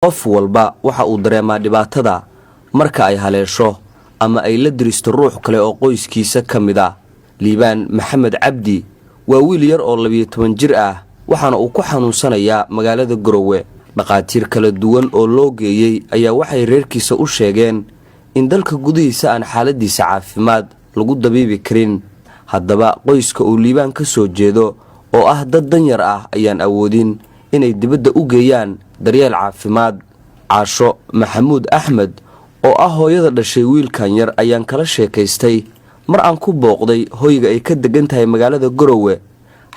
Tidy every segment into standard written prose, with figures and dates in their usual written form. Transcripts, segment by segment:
Qof walba waxa uu dareemaa dhibaatada marka ay haleesho ama ay la diristo ruux kale oo qoyskiisa ka mid ah. Liibaan Maxamed Cabdi waa wiil yar oo 12 jir ah, waxaana uu ku xanuunsanayaa magaalada Garowe. Dhakhaatiir kala duwan oo loo geeyey ayaa waxay reerkiisa u sheegeen in dalka gudihiisa aan xaaladiisa caafimaad lagu dabiibi karin. Haddaba, qoyska uu Liibaan ka soo jeedo oo ah dad danyar ah ayaan awoodin inay dibadda u geeyaan daryeel caafimaad. Caasho Maxamuud Axmed oo ah hooyada dhashay wiilkan yar ayaan kala sheekaystay mar aan ku booqday hoyga ay ka degan tahay magaalada Garowe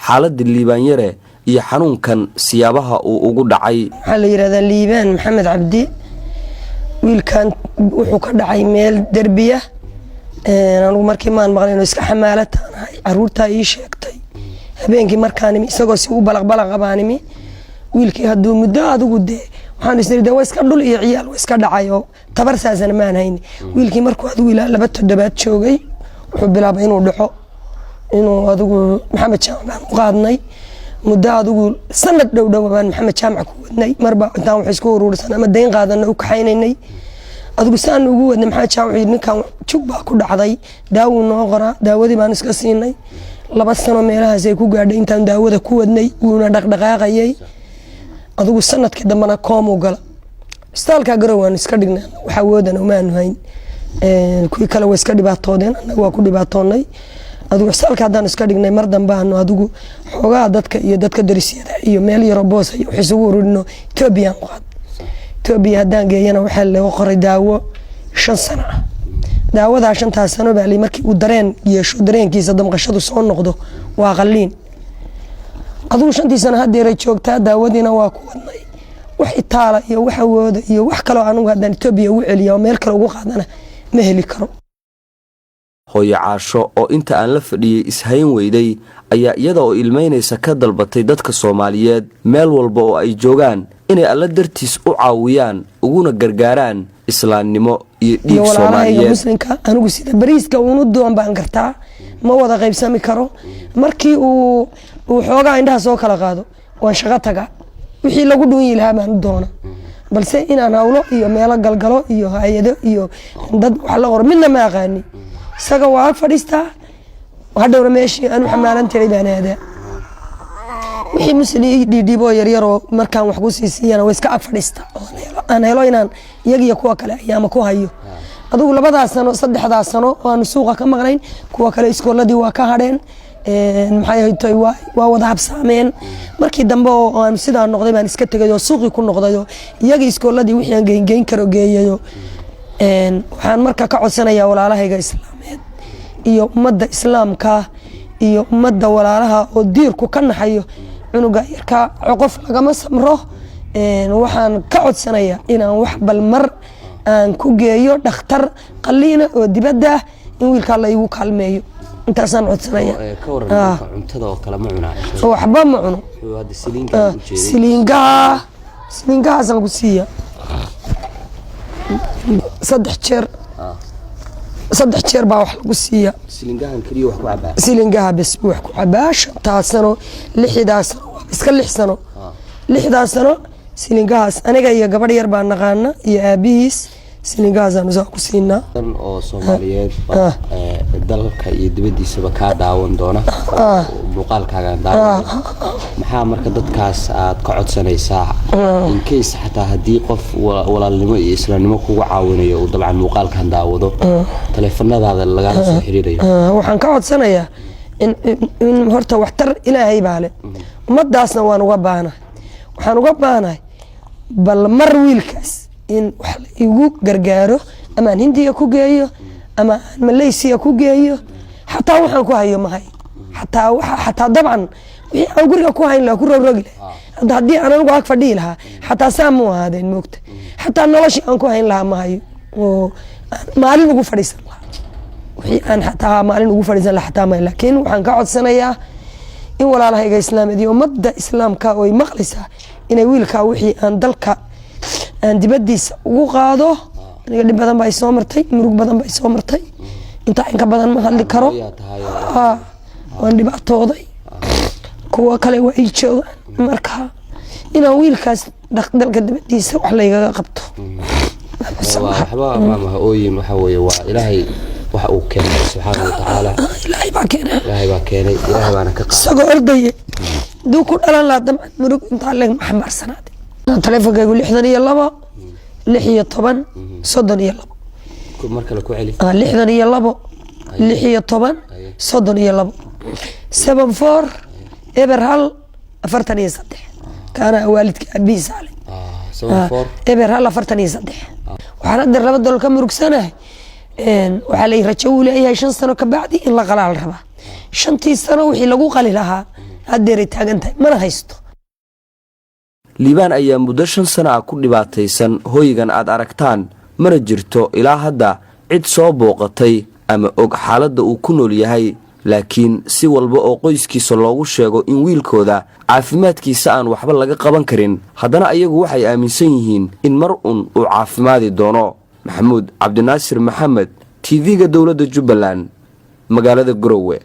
xaaladda Liibaanyare iyo xanuunkan siyaabaha uu ugu dhacay. Waxaa la yidhahdaa Liibaan Maxamed Cabdi. Wiilkan wuxuu ka dhacay meel derbiya. Anigu markii maan maqlay inuu iska xamaalataanahay, caruurtaa ii sheegtay. Habeenkii markaan imi, isagoo si u balaqbalaqa baan imi. Wiilkii hadduu muddo adigu dee waxaan isniri de waa iska dhul iyo ciyaal, waa iska dhacay oo tabar saasana maan hayni. Wiilkii markuu adigu ilaa 2 toddobaad joogay, wuxuu bilaabay inuu dhaco, inuu adigu Maxamed Jaamac baan u qaadnay. Muddo adigu sanad dhow dhow baan Maxamed Jaamac ku wadnay. Marba intaan wax isku uruursan ama dayn qaadana u kaxaynaynay. Adigu saan ugu wadnay, Maxamed Jaamac wuxuu yidhi ninkan jug baa ku dhacday, daawuu noo qoraa. Daawadii baan iska siinay. 2 sano meelahaas ay ku gaadhay intaan daawada ku wadnay, wuuna dhaqdhaqaaqayay. Adigu sanadkii dambena koomuu gala. Isbitaalka Garow waan iska dhignay, wax awoodana umaanu hayn. Kuwii kale way iska dhibaatoodeen, annaga waa ku dhibaatoonay. Adigu isbitaalka haddaan iska dhignay, mar dambaanu adigu xoogaa dadka iyo dadka darisyada iyo meel yaroo boosa iyo wax isugu ururino, Etoobiyaan u qaad. Etoobiya haddaan geeyana, waxaa laga qoray daawo 5 sano ah. Daawadaa shantaas sano baa li markii uu dareen yeesho, dareenkiisa damqashadu soo noqdo, waa qalliin. Adigu shantii sano hadeeray joogtaa, daawadiina waa ku wadnay. Wax itaala iyo wax awooda iyo wax kaloo anugu haddaan Etoobiya ugu celiya oo meel kale ugu qaadana ma heli karo. Hooyo Caasho oo inta aan la fadhiyey ishayn weyday ayaa iyada oo ilmaynaysa ka dalbatay dadka Soomaaliyeed meel walba oo ay joogaan inay Alla dartiis u caawiyaan, uguna gargaaraan islaamnimo iyo dhiig iyo walaalahayga Soomaaliyeed. Muslimka, anigu sida bariiska uunu doon baan gartaa, ma wada qaybsami karo. Markii uu xoogaa indhaha soo kala qaado, waan shaqo tagaa, wixii lagu dhuunyi lahaa baan u doona. Balse inaan hawlo iyo meelo galgalo iyo hay-ado iyo dad wax la qoro midna ma aqaani. Isaga waa ag fadhiistaa, hadhowna meeshii aanu xamaalan tiray baan aadaa. Wixii musli ii dhiidhiiboo yaryaroo markaan wax ku sii siiyana, waa iska ag fadhiista oo aan helo inaan iyaga iyo kuwa kale ayaama ku hayo. Adigu labadaas sano, saddexdaas sano oo aanu suuqa ka maqnayn, kuwa kale iskooladii waa ka hadheen. Maxay ahayd, waa wada habsaameen. Markii dambe oo aanu sidaa noqday baan iska tegay oo suuqii ku noqday oo iyagii iskooladii wixii aan geyngeyn karo geeyayo. Waxaan marka ka codsanayaa walaalahayga islaameed iyo ummadda islaamka iyo ummadda walaalaha oo diirku ka naxayo cunuga yarka, qof lagama samro. Waxaan ka codsanayaa inaan wax bal mar aan ku geeyo dhakhtar qaliina oo dibadda ah, in wiilkaa la igu kaalmeeyo. Intaasaan codsanaya. Ka waran cuntada oo kale, ma cunaa? Waxba ma cuno. Wuxuu hadda siliinka u jeeday. Siliingaha, siliingahaasaan ku siiya saddex jeer. Saddex jeer baa wax lagu siiya. Silingahan keliya wax ku cabaa? Silingaha bes buu wax ku cabaa. Shantaas sano, lixdaas sano, waa iska 6 sano. Lixdaas sano silingahaas aniga iyo gabadh yar baa naqaana iyo aabihiis, silingahaasaan saa ku siinaa. Dan oo Soomaaliyeed baa dalka iyo dibaddiisaba kaa daawan doona muuqaalkaagaan daawan doona. Maxaa marka dadkaas aad ka codsanaysaa, in case xataa haddii qof walaalnimo iyo islaamnimo kugu caawinayo uu dabcan muuqaalkan daawado, taleefanadaada lagala soo xiriirayo? Waxaan ka codsanayaa in horta waxtar Ilaahay baa le, ummadaasna waan uga baahnahay. Waxaan uga baahnahay bal mar wiilkaas in wax la igu gargaaro, ama aan Hindiya ku geeyo ama aan Malaysiya ku geeyo. Xataa waxaan ku hayo mahay, xataa waxa xataa dabcan wixii aan guriga ku hayn lahaa, ku rogrogi lahaa. Hadda haddii aan anigu ag fadhihi lahaa, xataa saa mu ahaadeen moogta. Xataa noloshii aan ku hayn lahaa ma hayo oo aan maalin ugu fadhiisan lahaa. Wixii aan xataa maalin ugu fadhiisan lahaa xataa ma. Laakiin waxaan ka codsanayaa in walaalahayga islaameed iyo ummadda islaamka oo ay maqlaysaa inay wiilkaa wixii aan dalka aan dibadiisa ugu qaado. Aniga dhib badan baa i soo martay, murug badan baa i soo martay. Intaa inka badan ma hadli karo. Yaa tahay? Waan dhibaatooday, kuwa kale waa ii joogaan. Marka inaan wiilkaas Dalka dibadiisa wax laygaga qabto baan codsan lahaa. Waxba maama ha ooyin. Waxa weeye waa Ilaahay waxa uu keenay subxaana wa tacaala. Ilaahay baa keenay. Ilaahay baa keenay, Ilaahay baana ka qaaday. Isagoo ordaya haduu ku dhalan lahaa, dabcan murug intaa leeg ma xambaarsanaaday. Taleefonkaygu 62 16 32. Mar kale ku celi. 62 16 32, 74 0 1 43. Kaana waalidka aabihiisa ale. 74. 0 1 43. Waxaan hadda 2 dolar ka murugsanahay. Waxaa la rajo uu leeyahay 5 sano ka bacdi in la qalaa la rabaa. 5-tii sano wixii lagu qali lahaa haddeeray taagan tahay, mana haysto. Liibaan ayaa muddo 5 sano ah ku dhibaataysan hoygan aad aragtaan, mana jirto ilaa hadda cid soo booqatay ama og xaaladda uu ku nool yahay. Laakiin si walba oo qoyskiisa loogu sheego in wiilkooda caafimaadkiisa aan waxba laga qaban karin, haddana ayagu waxay aaminsan yihiin in mar un uu caafimaadi doono. Maxamuud Cabdinaasir Maxamed, TV-ga dowladda Jubbaland, magaalada Garowe.